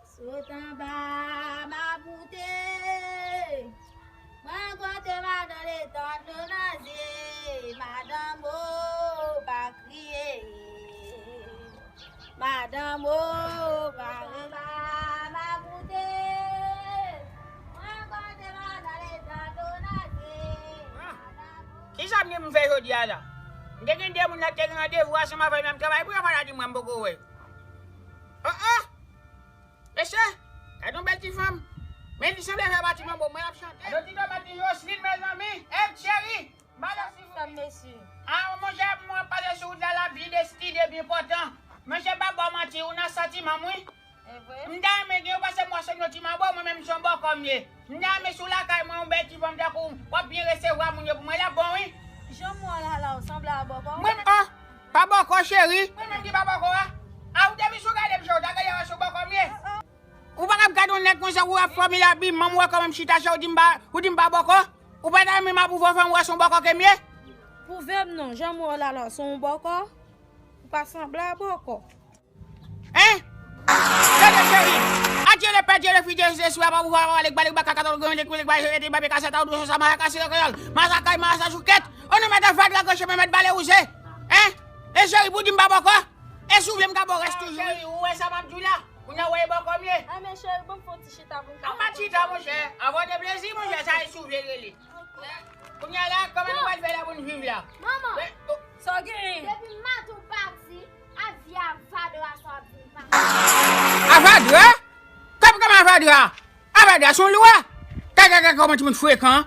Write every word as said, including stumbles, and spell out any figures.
Sot anba m ap moute. Mwen kote madan letan dlo nan zye. Madan mo pa kriye. Madan mo pa anba m ap moute. Mwen kote madan letan dlo nan zye. Madan mo. Kisa m gen pou m fè jodi a la? M te gen de moun la ki te gen randevou ansanm avè m nan travay. Pou yo pa ta di mwen m poko wè yo. Oh, oh! Mesye, gade yon bèl ti fanm. Men li sanble fè pati manbo, mwen ap chante. Gade yon ti fanm ap di Joseline, mezanmi. Ep, cheri, m pa la si. Sa, mesye. Ah, monchè, mwen ap pase sou wout la, la byen destine, byen pòtan. Monchè, m pa ba w manti, ou nan santiman m, wi. E vre? M ta renmen gen yon pase mwa sou yon ti manbo, mwen menm se yon bòkò m ye. M ta renmen sou lakay mwen, yon bèl ti fanm tankou w ap byen resevwa moun yo pou mwen, l ap bon, wi. Jan m wè w la, la, w sanble a bòkò. Mwen, ah! Pa bòkò, cheri. Mwen menm ki pa bòkò a. A, ou te vin sou gade m, cheri, ou ta gade wè sou bòkò m ye. Ou pa kab gade yon nèg konsa, ou ap fòme labi, manm ou wè kòman m chita, cheri, ou di m pa, ou di m pa bòkò. Ou pa ta renmen m ap ouvè fè m wè se yon bòkò ke m ye. Pwouve m non, jan m wè w la la, se yon bòkò. Ou pa sanble a bòkò. Hein? Tande, cheri. Adye le pè, Dye le fi, Dye le sentespri, apa pou pa pale, bale baka katòl, gwen, lek, lek, bale, ete, babe, kasèt, a, ou, sa, masakase, kreyòl, masakay, masajouket. Ou nou mèt an fatra, granchemen, mèt bale wouze. Hein? E cheri, pou di m pa bòkò? E si w vle, m ka ba w rès toujou. Cheri, ou wè sa m ap di w la? Ou nan wè e bòkò m ye? Ah, men cheri, ban m fè yon ti chita pou m ka. An pa chita, monchè. Avan de plezi, monchè, sa e si w vle rele. Kounye a la, kòman nou pral fè la pou n viv la? Manman, sa w genyen? Depi maten w pati, avi avadra sa w ap vin pase. Avadra? Kòman, kòman avadra? Avadra se yon lwa. Kaka, kaka, kòman timoun frekan?